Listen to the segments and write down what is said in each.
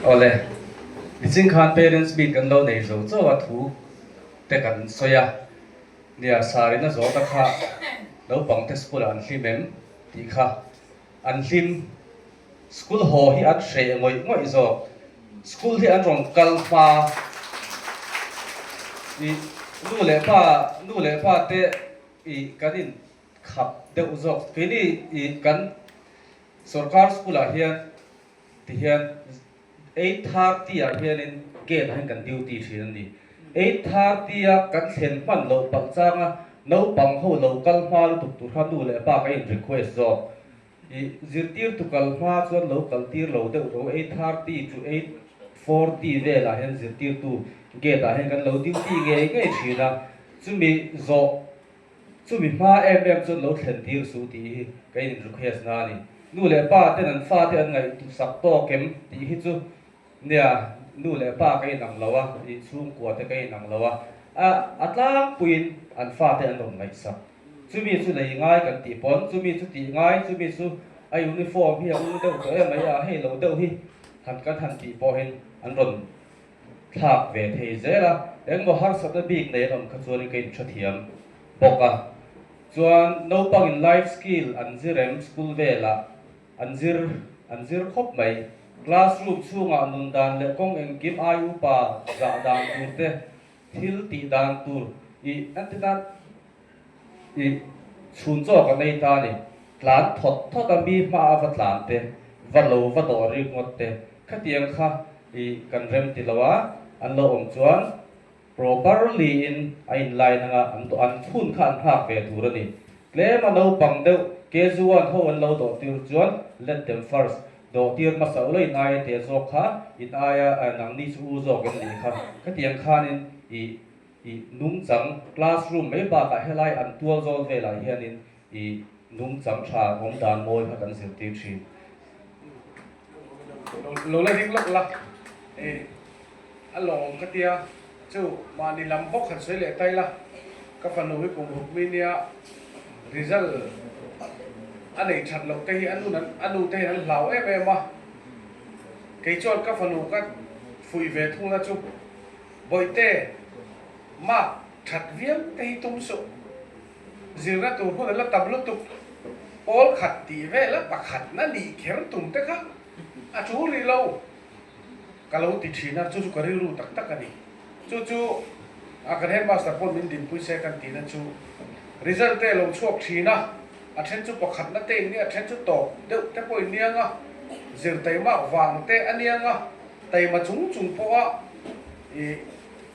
Awle, nichin khan parents meet kan lo nei zo chauh a thu te kan sawi a, nia Sarina zawhna kha naupang te school ah an hlim em tih kha an hlim, school haw hi an hreh ngawih ngawih zawk, school hi an rawn kal hma i nu leh pa nu leh pa te i kan in khap deuh zawk keini i kan sorkar school ah hian tihian 8:30 ah hianin gate ah hian kan duty thin a ni. 8:30 a kan thlen hman loh palh changa naupang ho lo kal hma lutuk tur kha nu leh pa ka in request zawk. I zirtirtu kal hma chuan lo kal tir lo deuh ro 8:30 to 8:40 velah hian zirtirtu gate ah hian kan lo duty ngei ngei thin a, chumi zawh Chumi hma em em chuan lo thlen tir suh tih hi ka in request na a ni. Nu leh pa ten an fate an ngaihtuhsak tawk em tih hi chu nia nu leh pa ka inang lo a, ih chhungkua te ka inang lo a, a a tlangpuiin an fate an rawn ngaihsak. Chumi chu lei ngai kan tih pawn chumi chu tih ngai, chumi chu a uniform hi a ung deuh tawh em mai a, hei lo deuh hi han kan han tih pawhin an rawn thlak ve thei zel a, engmaw harsatna bik nei an awm kha chuanin ka inthathiam bawk a. Chuan naupangin life skill an zir em school velah an zir an zir khawp mai. Classroom chhungah nun dan leh kawng engkim ai upa zah dan tur te, thil tih dan tur ih an ti tan I chhun chaw kan ei ta a ni. Tlan thawt thawt a mi hma a va tlan te, va lo va dawh rik ngawt te, khatiang kha i kan rem ti lo a, an lo awm chuan properly in a in line anga an dawh an chhun kha an nghak ve tur a ni. Tlem a naupang deuh KG1 ho an lo dawh tir chuan let them first, dawh tir hmasa ula in aia te zawk kha in aia nangni chu u zawk em nih kha, khatiang khanin i I nungchang classroom mai bakah helai an tual zawl velah hianin i nungchang tha awm dan mawi kha kan zirtir thin. Lo la ding lawk la, e a lawm ka tia chu mahni lam bawk han sawi leh tai la, ka fanu hi kum ruk mi nia result a nei that loh te hi a nun a nu te hian an hlau em em a, kei chuan ka fanu ka fuih ve thung na chu. Bawihte, mark that viau te hi tum suh. Zirna tur hun a la tam lutuk. Pawl khat tih vela pakhatna nih kher tum te kha a tul rih lo. Ka lo ti thin a, chu chu ka rilru tak tak a ni. Chu chu a kan headmaster pawn min dinpui se kan tihna chu result te a lo chhuak thin a, a then chu pakhatna te in nia, a then chu tawp deuh te pawh in niang a, zir taimak vang te a niang a. Taima chung chung pawha i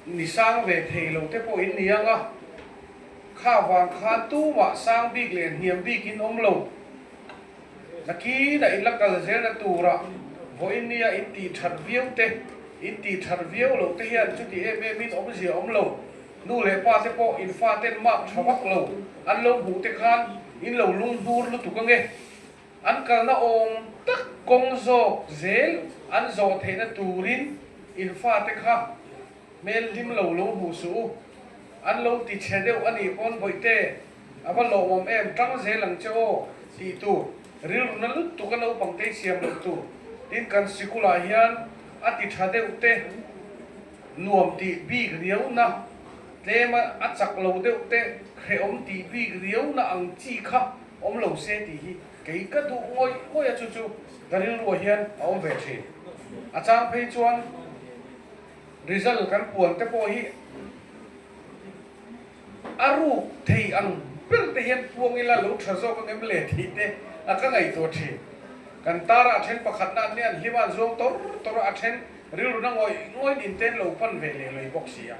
ni sang ve thei lo te pawh in ni ang a, kha vang khan tumah sang bik leh hniam bik in awm lo. Nakinah in la kal zelna turah vawiin nia in tih that viau te, in tih that viau loh te hian chuti em em in awmzia awm lo. Nu leh pa te pawh in fa ten mark tha vak lo an lo hmuh te khan in lo lunghnur lutuk ange. An kalna awm tak kawng zawk zel an zawh theihna turin in fate kha hmel hlim lo lo hmuh suh u. An lo ti chhe deuh a nih pawn Bawihte, a va lawmawm em, tang zel ang che aw tih tur, rilru na lutuk a naupang te siam loh tur. Tin, kan sikulah hian a ti tha deuh te nuam tih bik riauna, tlema a chak lo deuh te hrehawm tih bik riauna ang chi kha Awm lo se tih hi kei ka duh ngawih ngawih a chu chu ka rilruah hian a awm ve thin. A chang phei chuan result kan puan te pawh hi a ruk thei ang ber te hian puang ila lo tha zawk ang em le tih te a ka ngaihtuah thin. Kan tar a then pakhatna an nia an hlim a an zuang tawr tawr a, a then rilruna ngawih ngawih in ten lo pan ve leh lei bawk si a.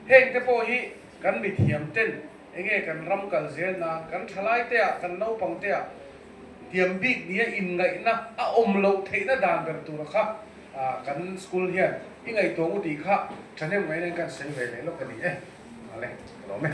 Heng te pawh hi kan mithiam ten Enge kan ram kal zel nan kan thalai te ah kan naupang te ah tiam bik nia inngaihna a awm loh theihna dan ber tura kha kan school hian i ngaihtuah u tih kha thahnem ngaihna in kan sawi ve leh lawk a ni e. Male, ka lawm e.